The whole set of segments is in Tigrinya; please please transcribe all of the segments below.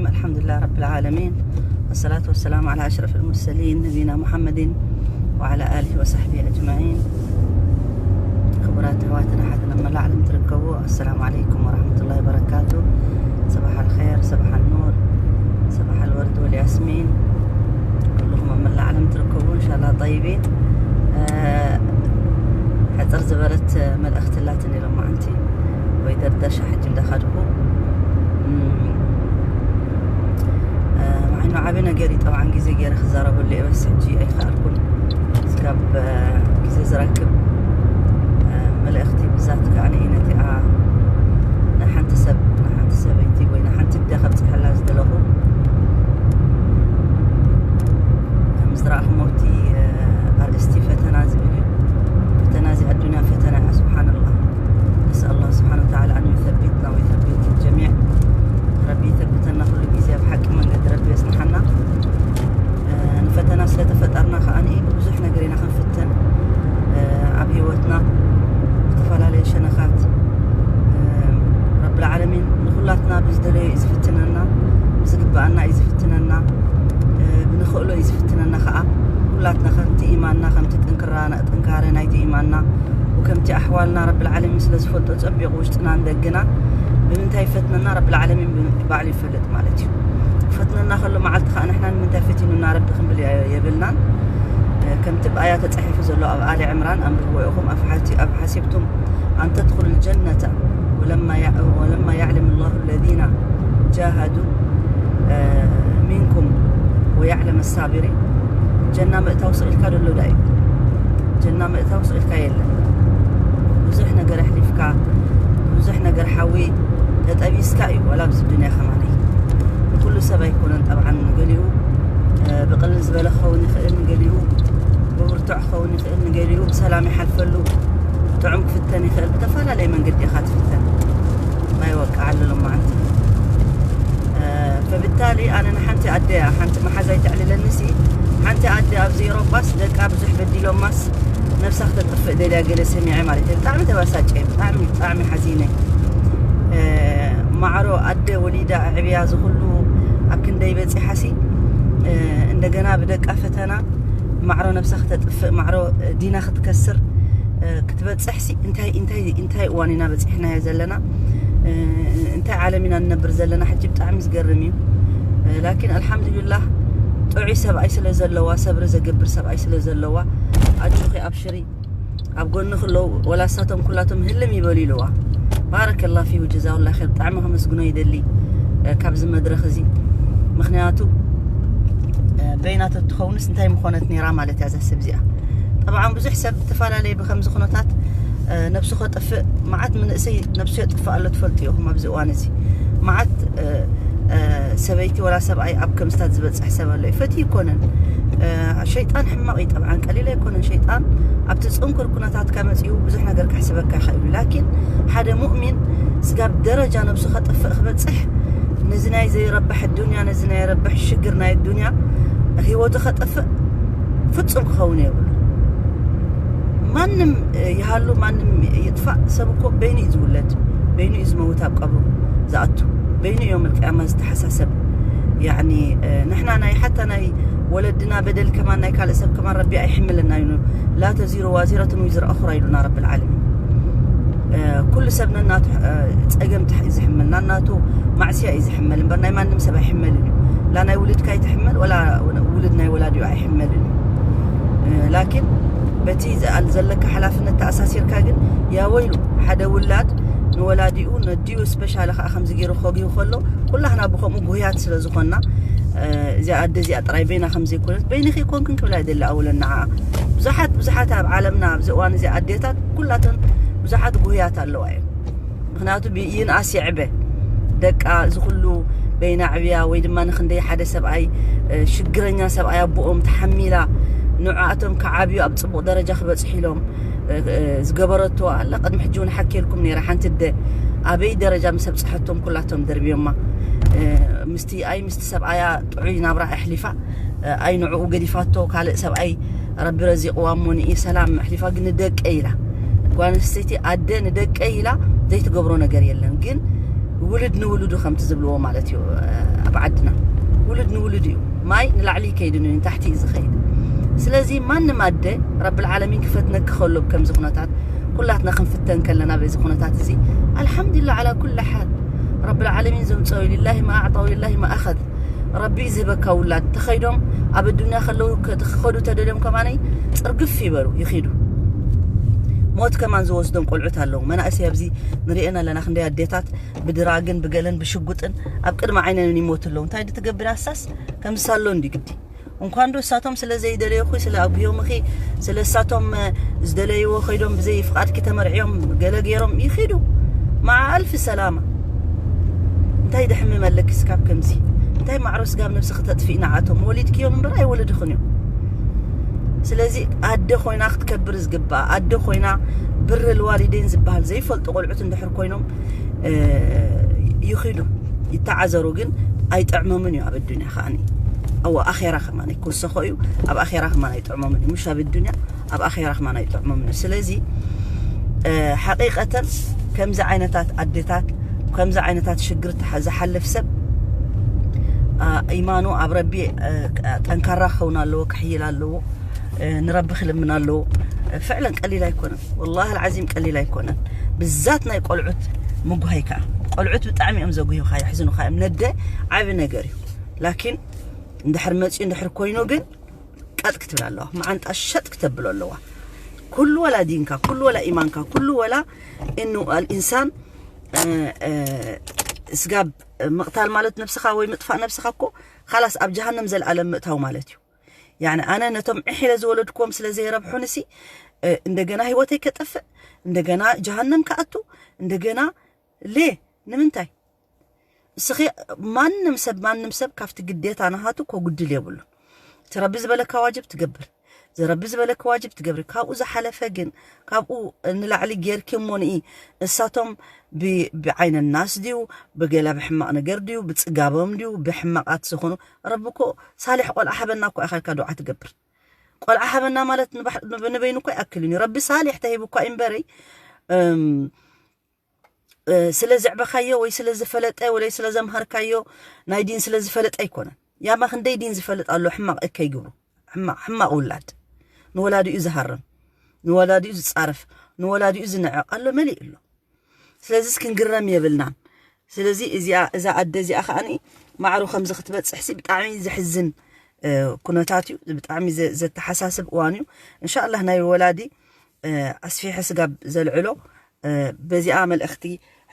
الحمد لله رب العالمين، والصلاة والسلام على أشرف المرسلين نبينا محمد وعلى آله وصحبه أجمعين. ክቡራት ኣሕዋትን ኣሓትን ኣብ መላእ ዓለም ትርከቡ፣ ኣሰላሙ ዓለይኩም ወራህመቱላሂ ወበረካቱ። ሰባሕ ኣልኸይር፣ ሰባሕ ኣኑር፣ ሰባሕ ኣልወርድ ወልያስሚን። ኩልኹም ኣብ መላእ ዓለም ትርከቡ፣ እንሻላ ጠይቢን። እ፣ ሕፅር ዝበለት መልእኽቲ ኣላትኒ ሎማዓንቲ፣ ወይ ደርደሻ ሕጂ እንዳኸድኩ። እም፣ እ፣ ምዓይኑ ዓቢ ነገር እዩ። ጠብዓን ግዜ ገይረ ክዛረበሉ እየ፣ በስ ሕጂ ኣይከኣልኩን። እስካብ፣ እ፣ ግዜ ዝረክብ፣ እ፣ መልእኽቲ ብዛት ከኣ ንእይ ነቲኣ ንሓንቲ ሰብ፣ ንሓንቲ ሰበይቲ ወይ ንሓንቲ ኣደ ከብጽሐላ ዝደለኹ። ከም ዝረኣኹሞ እቲ፣ እ፣ ኣርእስቲ ፈተና ዝብል እዩ። ፈተና እዚ ኣዱንያ ፈተና እያ፣ ስብሓንላህ። ነስኣል ኣላህ ስብሓን ወተዓላ ኣን ዩሰቢትና ወዩሰቢት ጀሚዕ። ረቢ ይሰብተና ኩሉ ግዜ ኣብ ሓቂ መንገዲ ረቢ የጽንሓና። እ፣ ንፈተና ስለ ተፈጠርና ከኣ ብብዙሕ ነገር ኢና ክንፍተን። እ፣ ኣብ ህይወትና ብዝተፈላለየ ሸነኻት፣ እ፣ ረብል ዓለሚን ንኹላትና ብዝደለዮ እዩ ዝፍትነና፣ ብዝግብኣና እዩ ዝፍትነና፣ እ፣ ብንኽእሎ እዩ ዝፍትነና ከኣ። ኩላትና ከምቲ ኢማንና፣ ከምቲ ጥንክራ-፣ ጥንካረ ናይቲ ኢማንና፣ ወከምቲ ኣሕዋልና ረብል ዓለሚን ስለ ዝፈልጦ ጸቢቑ ውሽጥናን ደግናን ብምንታይ ይፈትነና ረብል ዓለሚን ብ-፣ ባዕሉ ይፈልጥ ማለት እዩ። ክፈትነና ከሎ መዓልቲ ከኣ ንሕና ንምንታይ ፈቲኑና ረቢ ክንብል የ-፣ የብልናን። እ፣ ከምቲ ብኣያ ተጻሒፉ ዘሎ ኣብ ኣሊ ዕምራን ኣንብብዎ ኢኹም፣ ኣፍሓሲ-፣ ኣፍሓሲብቱም ኣን ተድኹሉል ጀነተ ወለማ ያ-፣ ወለማ ያዕለም ላሁ ለዚነ ጃሃዱ፣ እ፣ ሚንኩም ወያዕለም ኣሳቢሪን። ጀና ምእታው ስቕ ኢልካ ደሎ ዳ እዩ? ጀና ምእታው ስቕ ኢልካ የለን። ብዙሕ ነገር ኣሕሊፍካ፣ ብዙሕ ነገር ሓዊ ተጠቢስካ እዩ፣ ዋላ ኣብዚ ዱንያ ከማነይ። ኩሉ ሰብ ኣይኮነን ጠብዓን፣ ንገሊኡ፣ እ፣ ብቕልል ዝበለ ክኸውን ይኽእል፣ ንገሊኡ ብብርቱዕ ክኸውን ይኽእል፣ ንገሊኡ ብሰላም ይሓልፈሉ፣ ጥዑም ክፍተን ይኽእል። ብተፈላለየ መንገዲ ኢኻ ትፍተን። ማይ ወቃ ኣለሎ መዓልቲ። እ፣ ፈብታሊ ኣነ ንሓንቲ ኣደ እያ፣ ሓንቲ መሓዛይ ተዕልለኒ ሲ፣ ሓንቲ ኣደ ኣብዚ ኤውሮጳስ ደቃ ብዙሕ በዲሎማስ ነብሳ ክተጥፍእ ደልያ ገለ ሰሚዐ ማለት እዩ። ብጣዕሚ ተባሳጨ፣ ብጣዕሚ፣ ብጣዕሚ ሓዚነ። እ፣ ማዕሮ ኣደ ወሊዳ ኣዕብያ ዝኹሉ ኣብ ክንደይ በጺሓ ሲ፣ እ፣ እንደገና ብደቃ ፈተና ማዕሮ ነብሳ ክተጥፍእ፣ ማዕሮ ዲና ክትከስር፣ እ፣ ክትበጽሕ ሲ እንታይ፣ እንታይ፣ እንታይ እዋን ኢና በጺሕናዮ ዘለና? እ፣ እንታይ ዓለም ኢና ንነብር ዘለና? ሕጂ ብጣዕሚ ዝገርም እዩ። እ፣ ላኪን ኣልሓምዱሊላህ ጥዑይ ሰብኣይ ስለ ዘለዋ፣ ሰብሪ ዘገብር ሰብኣይ ስለ ዘለዋ፣ ኣጆኺ ኣብሽሪ፣ ኣብ ጎኒ ክለው፣ ወላ እሳቶም ኩላቶም ህልም ይበሉ ኢልዋ። ባረከላ ፊሁ ጀዛሁላ ኸይር። ብጣዕሚ ከመስግኖ ይደሊ፣ እ፣ ካብዚ መድረኽ እዚ። ምኽንያቱ፣ እ፣ በይና ተትኸውንስ እንታይ ምኾነት ነይራ ማለት እያ እዛ ሰብ እዚኣ። ጠብዓን ብዙሕ ሰብ ዝተፈላለየ ብከምዚ ኩነታት፣ እ፣ ነብሱ ከጥፍእ መዓት መንእሰይ ነብሱ የጥፍእ ኣሎ ትፈልጡ ኢኹም ኣብዚ እዋን እዚ። መዓት፣ እ፣ እ፣ ሰበይቲ ወላ ሰብኣይ ኣብ ከምስታት ዝበጽሕ ሰብ ኣሎ እዩ። ፈትዩ ይኮነን። እ፣ ሸይጣን ሕማቕ እዩ ጠብዓን፣ ቀሊል ኣይኮነን። ሸይጣን ኣብቲ ጽንኩር ኩነታትካ መጺኡ ብዙሕ ነገር ክሕስበካ ይኽእል እዩ። ላኪን ሓደ ሙእሚን ስጋብ ደረጃ ነብሱ ከጥፍእ ክበጽሕ፣ ነዚ ናይ ዘይረብሕ ዱንያ፣ ነዚ ናይ ረብሕ ሽግር ናይ ዱንያ ህይወቱ ከጥፍእ ፍጹም ክኸውን የብሉ። ማንም፣ እ፣ ይሃሉ ማንም ይጥፋእ፣ ሰብ እኮ በይኑ እዩ ዝውለድ፣ በይኑ እዩ ዝመውት፣ ኣብ ቀብሩ ዝኣቱ፣ በይኑ እዮም ልቅያማ ዝተሓሳሰብ። ያዕኒ፣ እ፣ ንሕና ናይ ሓታ ናይ ወለድና በደል ከማን ናይ ካልእ ሰብ ከማን ረቢ ኣይሕምልና እዩ። ላ ተዚሩ ዋዚረቱን ዊዝራ ኡኽራ ኢሉና ረብል ዓለሚን። እ፣ ኩሉ ሰብ ነናቱ፣ እ፣ ጸገም ትሕ-፣ እዩ ዝሕምል፣ ናናቱ ማዕስያ እዩ ዝሕመል እምበር ናይ ማንም ሰብ ኣይሕመልን እዩ። ላ ናይ ውልድካ ኣይትሕመል፣ ወላ ውልድ ናይ ወላዲኡ ኣይሕመልን እዩ። እ፣ ላኪን በቲ ዘ-፣ ዘለካ ሓላፍነት ተኣሳሲርካ ግን፣ ያ ወይሉ፣ ሓደ ውላድ ንወላዲኡ ነዲኡ ስፔሻሊ ከኣ ከምዚ ገይሩ ከጉሂ ከሎ፣ ኩላህና ብኸምኡ ጉህያት ስለ ዝኾንና፣ እ፣ እዚኣ ኣደ እዚኣ ጥራይ በይና ከም ዘይኮነት፣ በይንኺ ኮንክን ክብላ ይደሊ ኣውለን ንዓኣ። ብዙሓት፣ ብዙሓት ኣብ ዓለምና ኣብዚ እዋን እዚ ኣዴታት ኩላተን ብዙሓት ጉህያት ኣለዋ እየን። ምኽንያቱ ብ-፣ ይንኣስ የዕበ ደቃ እዚ ኩሉ በይና ዕብያ ወይ ድማ ንክንደይ ሓደ ሰብኣይ፣ እ፣ ሽግረኛ ሰብኣይ ኣቦኦም ተሓሚላ ንዕኣቶም ክዓብዩ ኣብ ጽቡቕ ደረጃ ክበጽሑ ኢሎም፣ እ፣ እ፣ ዝገበረቶ ኣላ። ቅድሚ ሕጂ እውን ሓኪልኩም ነይረ። ሓንቲ ኣደ ኣበይ ደረጃ ምስ ኣብጽሐቶም ኩላቶም ደርብዮማ። እ፣ ምስቲ ኣይ ምስቲ ሰብኣያ ጥዑይ ናብራ ኣሕሊፋ፣ እ፣ ኣይ ንዕኡ ገዲፋቶ ካልእ ሰብኣይ ረቢ ረዚቕዋ እሞ ንኢ ሰላም ኣሕሊፋ ግን ንደቀይ ኢላ። ጓል ኣንስተይቲ ኣደ ንደቀይ ኢላ ዘይትገብሮ ነገር የለን። ግን ውሉድ ንውሉዱ ከምቲ ዝብልዎ ማለት እዩ። ኣብ ዓድና ውሉድ ንውሉድ እዩ። ማይ ንላዕሊ ይከይድን እዩ፣ ንታሕቲ እዩ ዝኸይድ። ስለዚ ማንም ኣደ ረብል ዓለሚን ክፈትነኪ ከሎ ከምዚ ኩነታት፣ ኩላትና ክንፍተን ከለና በዚ ኩነታት እዚ ኣልሓምዱሊላህ ዓላ ኩሊ ሓል። ረብል ዓለሚን ዘምፀኦ ሊላሂ ማ ኣዕጣ ወሊላሂ ማ ኣኸዝ። ረቢ እዩ ዝህበካ ውላድ። ተኸይዶም ኣብ ኣዱንያ ከለዉ ክኸዱ ተደልዮም ከማነይ ፅርግፍ ይበሉ ይኺዱ። ሞት ከማን ዝወስዶም ቆልዑት ኣለዉ። መናእሰይ ኣብዚ ንሪኤን ኣለና፣ ክንደይ ኣዴታት ብድራግን ብገለን ብሽጉጥን ኣብ ቅድሚ ዓይነን ይሞቱ ኣለዉ። እንታይ ድትገብር ኣሳስ ከምሳሎ እንዲ ግዲ እንኳን ዶ እሳቶም ስለ ዘይደለዩኺ፣ ስለ ኣጉዮምኺ፣ ስለ እሳቶም ዝደለይዎ ከይዶም ብዘይ ፍቓድኪ ተመርዕዮም ገለ ገይሮም ይኺዱ። መዓ ኣልፊ ሰላማ። እንታይ ደሕምም ኣለኪ ስጋብ ከምዚ? እንታይ ማዕሮ ስጋብ ነብስኺ ተጥፊእ? ንዓቶም ወሊድክዮም እምበር ኣይወለድኽን እዮም። ስለዚ ኣደ ኮይና ክትከብር ዝግባኣ፣ ኣደ ኮይና ብር ልዋሊደይን ዝበሃል ዘይፈልጡ ቆልዑት እንድሕር ኮይኖም ይኺዱ ይተዓዘሩ፣ ግን ኣይጥዕሞምን እዩ ኣብ ኣዱንያ። ከዓኒ ኣብ ኣኼራ ከማን ክውሰኾ እዩ። ኣብ ኣኼራ ከማን ኣይጥዕሞምን እዩ። ምሽ ኣብ ኣዱንያ፣ ኣብ ኣኼራ ከማን ኣይጥዕሞምን እዩ። ስለዚ ሓቂቀተን ከምዚ ዓይነታት ኣዴታት፣ ከምዚ ዓይነታት ሽግር ዝሓልፍ ሰብ ኢማኑ ኣብ ረቢ ጠንካራ ክኸውን ኣለዎ፣ ክሕይል ኣለዎ። ንረቢ ክልምን ኣለዎ። ፍዕለን ቀሊል ኣይኮነን፣ ወላሂ ኣልዓዚም ቀሊል ኣይኮነን። ብዛት ናይ ቆልዑት ምጉሃይ ከዓ፣ ቆልዑት ብጣዕሚ እዮም ዘጉህዩኻ፣ የሕዝኑኻ እዮም። ነደ ዓቢ ነገር እዩ። ላኪን እንድሕር መፅዩ እንድሕር ኮይኑ ግን ቀጥ ክትብል ኣለዋ፣ መዓንጣ ሸጥ ክተብሎ ኣለዋ። ኩሉ ወላ ዲንካ፣ ኩሉ ወላ ኢማንካ፣ ኩሉ ወላ እኑ ኣልኢንሳን ስጋብ ምቕታል ማለት ነብስኻ ወይ ምጥፋእ ነብስኻ እኮ ካላስ ኣብ ጀሃነም ዘለኣለም ምእታው ማለት እዩ። ያኒ ኣነ ነቶም ዕሕ ኢለ ዝወለድክዎም ስለ ዘይረብሑንሲ እንደገና ህይወተይ ከጠፍእ፣ እንደገና ጀሃነም ከኣቱ፣ እንደገና ሌ ንምንታይ? እስኺ ማንም ሰብ ማንም ሰብ ካብቲ ግዴታ ናሃቱ ከጉድል የብሉን። እቲ ረቢ ዝበለካ ዋጅብ ትገብር፣ ዝረቢ ዝበለካ ዋጅብ ትገብሪ። ካብኡ ዝሓለፈ ግን ካብኡ ንላዕሊ ጌርኪ እሞ ንኢ እሳቶም ብዓይነ ናስ ድዩ ብገላ ብሕማቕ ነገር ድዩ ብፅጋቦም ድዩ ብሕማቓት ዝኾኑ ረቢ እኮ ሳሌሕ ቆልዓ ሃበና እኮ ኢኻ ኢልካ ዱዓ ትገብር። ቆልዓ ሃበና ማለት ንበይኑ እኮ ኣይኣክልን እዩ። ረቢ ሳሌሕ ተሂቡ እኳ እምበረይ ስለ ዘዕበኻዮ ወይ ስለ ዝፈለጠ ወይ ስለ ዘምሃርካዮ ናይ ዲን ስለ ዝፈለጠ ኣይኮነን። ያማ ክንደይ ዲን ዝፈልጥ ኣሎ ሕማቕ እከይ ግብሩ፣ ሕማቕ ውላድ፣ ንወላዲኡ ዝሃርም፣ ንወላዲኡ ዝፃረፍ፣ ንወላዲኡ ዝንዕቕ ኣሎ፣ መሊእ ኣሎ። ስለዚስ ክንግረም የብልናን። ስለዚ እዚኣ እዛ ኣደ እዚኣ ከዓኒ ማዕሩ ከምዚ ክትበፅሕሲ ብጣዕሚ ዘሕዝን ኩነታት እዩ። ብጣዕሚ ዘተሓሳስብ እዋን እዩ። እንሻላህ ናይ ወላዲ ኣስፊሐ ስጋብ ዘልዕሎ በዚኣ መልእኽቲ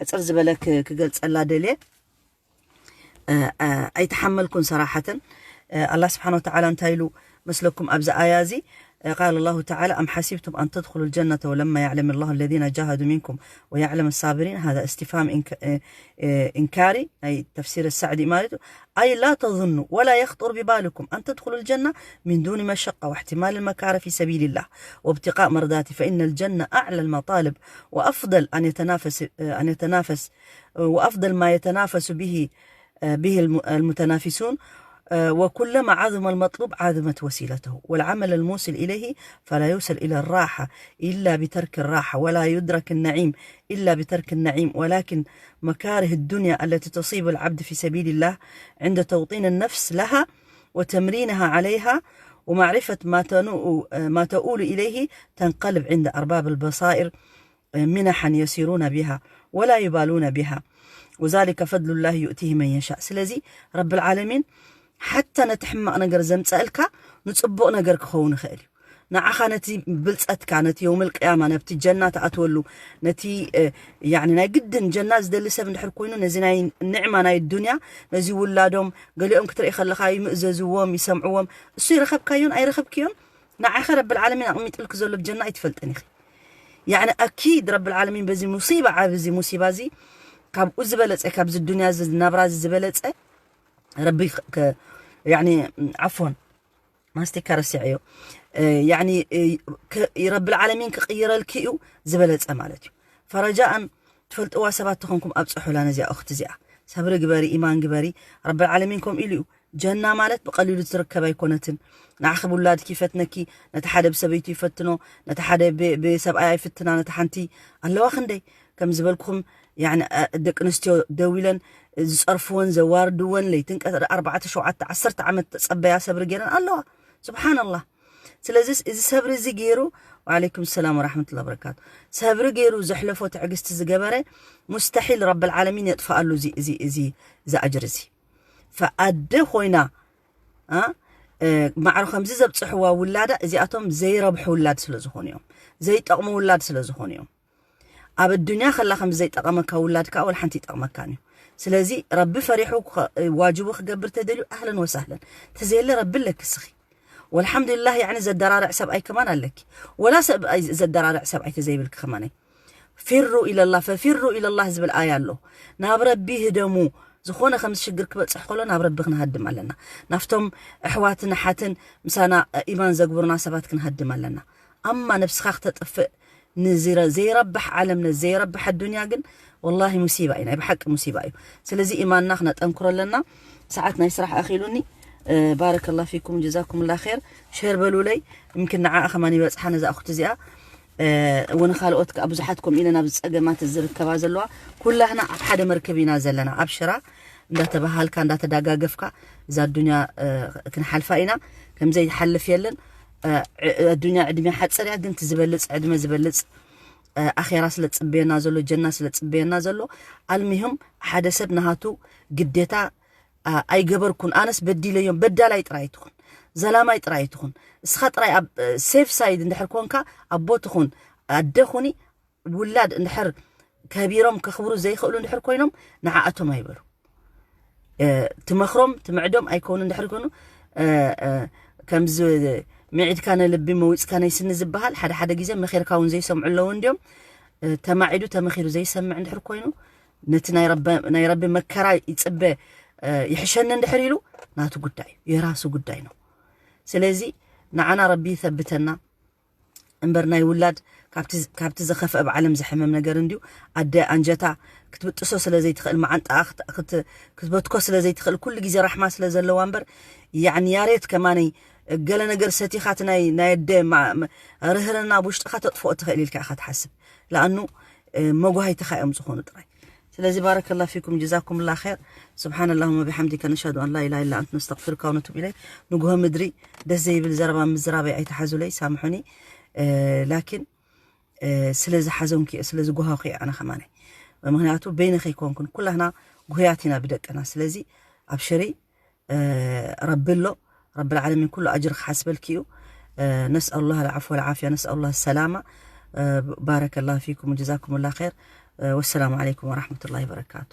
ሕፅር ዝበለ ክገልፀላ ደልየ። ኣይተሓመልኩን ሰራሓተን። ኣላ ስብሓን ወተዓላ እንታይ ኢሉ መስለኩም ኣብዚ ኣያ እዚ? قال الله تعالى أم حسبتم أن تدخلوا الجنة ولما يعلم الله الذين جاهدوا منكم ويعلم الصابرين. هذا استفهام إنكاري، أي تفسير السعدي ማለት እዩ. أي لا تظنوا ولا يخطر ببالكم أن تدخلوا الجنة من دون مشقة واحتمال المكاره في سبيل الله وابتغاء مرضاته، فإن الجنة أعلى المطالب وأفضل أن يتنافس، أن يتنافس، وأفضل ما يتنافس به، به المتنافسون. وكلما عظم المطلوب عظمت وسيلته، والعمل الموصل إليه فلا يوصل إلى الراحة إلا بترك الراحة، ولا يدرك النعيم إلا بترك النعيم، ولكن مكاره الدنيا التي تصيب العبد في سبيل الله عند توطين النفس لها وتمرينها عليها ومعرفة ما تؤول إليه تنقلب عند أرباب البصائر منحا يسيرون بها ولا يبالون بها، وذلك فضل الله يؤتيه من يشاء. ስለዚ ረብል ዓለሚን ሓታ ነቲ ሕማቕ ነገር ዘምፀእልካ ንፅቡቕ ነገር ክኸውን ይኽእል እዩ። ንዓኻ ነቲ ብልፀትካ ነቲ የውመል ቅያማ ነብቲ ጀና ትኣትወሉ ነቲ ያኒ ናይ ግድን ጀና ዝደሊ ሰብ እንድሕር ኮይኑ ነዚ ናይ ንዕማ ናይ ዱንያ ነዚ ውላዶም ገሊኦም ክትርኢ ከለኻ ይምእዘዝዎም ይሰምዕዎም እሱ ይረኸብካዮን ኣይረኸብክዮን ንዓኻ ረብል ዓለሚን ኣቕሚጥልክ ዘሎ ብጀና ኣይትፈልጥን ኢኺ። ያኒ ኣኪድ ረብል ዓለሚን በዚ ሙሲባ ዓቢ እዚ ሙሲባ እዚ ካብኡ ዝበለፀ ካብዚ ዱንያ እዚ ናብራ እዚ ዝበለፀ ረቢ ያኒ ዓፎን ማስቲካ ረሲዐዮ ያኒ ረብል ዓለሚን ክቕይረልኪ እዩ ዝበለፀ ማለት እዩ። ፈረጃኣን ትፈልጥዋ ሰባት ተኾንኩም ኣብፅሑላ ነዚኣ እኽቲ እዚኣ ሰብሪ ግበሪ ኢማን ግበሪ። ረብል ዓለሚን ከምኡ ኢሉ እዩ። ጀና ማለት ብቐሊሉ ትርከብ ኣይኮነትን። ንዓኺ ብውላድኪ ይፈትነኪ፣ ነቲ ሓደ ብሰበይቱ ይፈትኖ፣ ነቲ ሓደ ብሰብኣያ ይፍትና፣ ነቲ ሓንቲ ኣለዋ ክንደይ ከም ዝበልኩኹም ያኒ ደቂ ኣንስትዮ ደው ኢለን ዝፀርፍወን ዘዋርድወን ለይትን ቀትሪ ኣርባዕተ ሸውዓተ ዓሰርተ ዓመት ተፀበያ ሰብሪ ገይረን ኣለዋ። ስብሓንላህ። ስለዚ እዚ ሰብሪ እዚ ገይሩ፣ ወዓለይኩም ሰላም ወራሕመቱላ በረካቱ፣ ሰብሪ ገይሩ ዘሕለፎ ትዕግስቲ ዝገበረ ሙስተሒል ረብል ዓለሚን የጥፍኣሉ እዚ እዚ እዚ እዚ ኣጅር እዚ። ፈኣደ ኮይና ማዕሮ ከምዚ ዘብፅሕዋ ውላዳ እዚኣቶም ዘይረብሑ ውላድ ስለ ዝኾኑ እዮም፣ ዘይጠቕሙ ውላድ ስለ ዝኾኑ እዮም። ኣብ ኣዱንያ ከላ ከም ዘይጠቐመካ ውላድ ከዓ ወላ ሓንቲ ይጠቕመካን እዩ። ስለዚ ረቢ ፈሪሑ ዋጅቡ ክገብር ተደልዩ ኣህለን ወሳህለን፣ ተዘየለ ረቢ ኣለኪ ስኺ። ወልሓምዱሊላህ ያዕኒ ዘደራርዕ ሰብኣይ ከማን ኣለኪ። ወላ ሰብኣይ ዘደራርዕ ሰብኣይ ተዘይብልኪ ከማነይ ፊሩ ኢለላ ፈፊሩ ኢለላህ ዝብል ኣያ ኣሎ። ናብ ረቢ ህደሙ። ዝኾነ ከም ሽግር ክበፅሕ ከሎ ናብ ረቢ ክንሃድም ኣለና። ናብቶም ኣሕዋትን ኣሓትን ምሳና ኢማን ዘግብሩና ሰባት ክንሃድም ኣለና። ኣማ ነብስኻ ክተጥፍእ ንዝረ ዘይረብሕ ዓለም ነዚ ዘይረብሕ ኣዱንያ ግን ወላሂ ሙሲባ እዩ፣ ናይ ብሓቂ ሙሲባ እዩ። ስለዚ ኢማንና ክነጠንክሮ ኣለና። ሰዓት ናይ ስራሕ ኣኺሉኒ። ባረከላ ፊኩም ጀዛኩም ላ ር። ሸር በሉለይ። يمكن ንዓ ከማን ይበፅሓ ነዛ ኣኽቲ እዚኣ እውን ካልኦት ከዓ ብዙሓት ከምኡ ኢለን ኣብ ፀገማት ዝርከባ ዘለዋ ኩላህና ኣብ ሓደ መርከብ ኢና ዘለና። ኣብ ሽራ እንዳተባሃልካ እንዳተዳጋገፍካ እዛ ኣዱንያ ክንሓልፋ ኢና። ከምዘይሓልፍ የለን። ኣዱንያ ዕድመ ሓፅር እያ፣ ግን ዝበልፅ ዕድመ ዝበልፅ ኣኼራ ስለ ፅበየና ዘሎ፣ ጀና ስለ ፅበየና ዘሎ። ኣልሚሁም ሓደ ሰብ ናሃቱ ግዴታ ኣይገበርኩን፣ ኣነስ በዲለዮም፣ በዳላይ ጥራይ ትኹን፣ ዘላማይ ጥራይ ትኹን። እስኻ ጥራይ ኣብ ሴፍ ሳይድ እንድሕር ኮንካ፣ ኣቦ ትኹን ኣደ ኩኒ፣ ውላድ እንድሕር ከቢሮም ከኽብሩ ዘይኽእሉ እንድሕር ኮይኖም ንዓኣቶም ኣይበሉ። ትመኽሮም ትምዕዶም ኣይከውኑ እንድሕር ኮይኑ፣ ከምዚ ምዒድካ ነልቢ መዊፅካ ናይ ስኒ ዝበሃል ሓደ ሓደ ግዜ መኺርካ እውን ዘይሰምዑ ኣለዉ እንዲዮም። ተማዒዱ ተመኺሩ ዘይሰምዕ እንድሕር ኮይኑ፣ ነቲ ናይ ረቢ መከራ ይፅበ ይሕሸኒ እንድሕር ኢሉ ናቱ ጉዳይ እዩ፣ የራሱ ጉዳይ ነው። ስለዚ ንዓና ረቢ ይሰብተና። እምበር ናይ ውላድ ካብቲ ዘኸፍአ ብዓለም ዘሕምም ነገር እንድዩ። ኣደ ኣንጀታ ክትብጥሶ ስለ ዘይትኽእል፣ መዓንጣኣ ክትበትኮ ስለ ዘይትኽእል፣ ኩሉ ግዜ ራሕማ ስለ ዘለዋ እምበር፣ ያኒ ያሬት ከማነይ ገለ ነገር ሰቲኻ እቲ ናይ ኣደ ርህርና ኣብ ውሽጥኻ ተጥፍኦ ትኽእል ኢልካ ኢኻ ትሓስብ። ለኣኑ መጓሃይትኻ እዮም ዝኾኑ ጥራይ። ስለዚ ባረከላ ፊኩም ጀዛኩም ላ ር። ስብሓን ላሁመ ቢሓምዲከ ነሽሀዱ ኣን ላ ኢላሃ ኢላ ኣንት ነስተግፊሩካ ወነቱብ ኢለይ። ንጉሆ ምድሪ ደስ ዘይብል ዘረባ ምዝራበይ ኣይተሓዙለይ፣ ሳምሑኒ። ላኪን ስለ ዝሓዘንኩ ስለ ዝጉሃኹ ኣነ ከማነ። ምክንያቱ በይነ ከይኮንኩን ኩላህና ጉህያት ኢና ብደቅና። ስለዚ ኣብሽሪ፣ ረቢ ኣሎ። ረቢ ልዓለሚን ኩሉ ኣጅር ክሓስበልኪ እዩ። ነስኣሉላህ ልዓፍ ወልዓፍያ፣ ነስኣሉላህ ሰላማ። ባረከላሁ ፊኩም ወጀዛኩም ላ ር። ወሰላሙ ዓለይኩም ወራሕመቱላሂ ወበረካቱ።